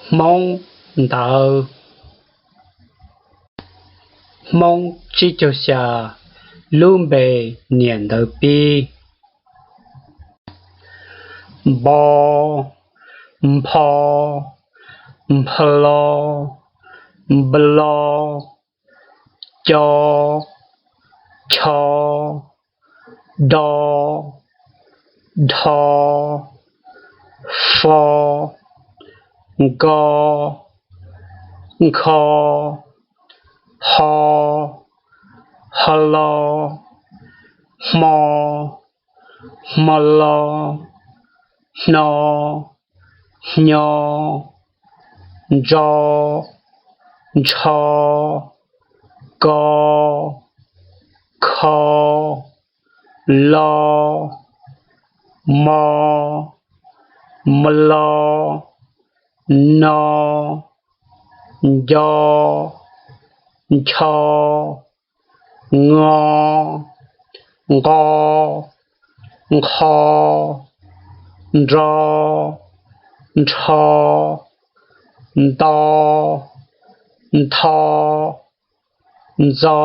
Hmoob ntawv. Hmoob tsib caug xya, lub npe niam ntawv pib. Npo, npho, nphlo, nplo, co, cho, do, dho, fo, nko, nkho, ho, hlo, hmo, hmo lo, hno, hnyo, ntso, ntsho, ko, kho, lo, mo, mlo, no, nco, ncho, ngo, nqo, nqho, nro, nrho, nto, ntho, ntxo,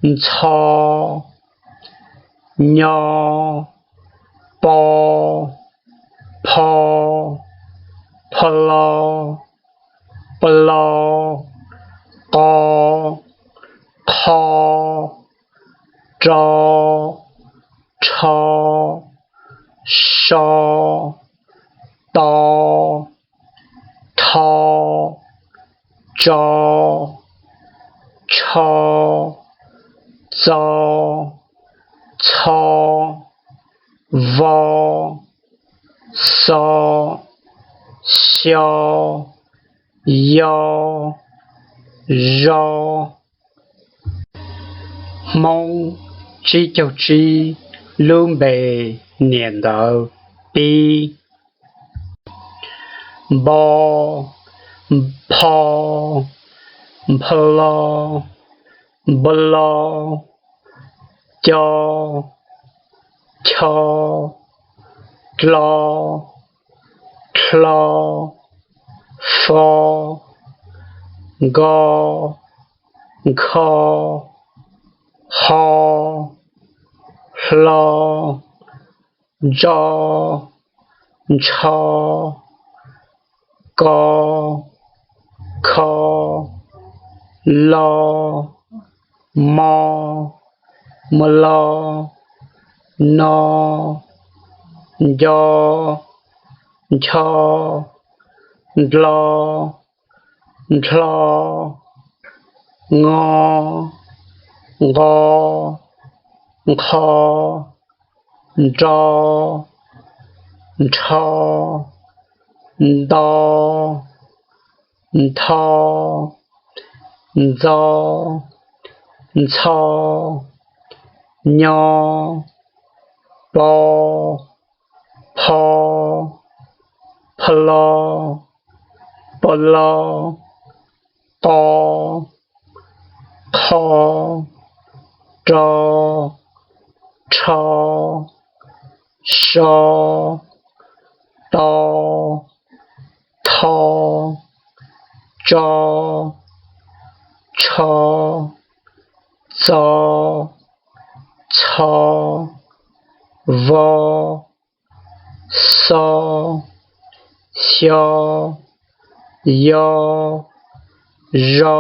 ntsho, nyo, po, pho, phlo, plo, qo, qho, ro, rho, so, to, tho, tso, tsho, txo, txho, vo, xo, xyo, yo, zo. Hmoob tsib caug tsib, lub npe niam ntawv pib. Npo, npho, nphlo, nplo, co, cho, dlo, dlho, fo, nko, nkho, ho, hlo, ntso, ntsho, ko, kho, lo, mo, mlo, no, nco, ncho, ndlo, ndlho, ngo, nqo, nkho, nro, nrho, nto, ntho, ntxo, ntxho, nyo, po, pho, phlo, plo, qo, qho, ro, rho, so, to, tho, tso, tsho, txo, txho, vo, xo, xyo, yo, zo,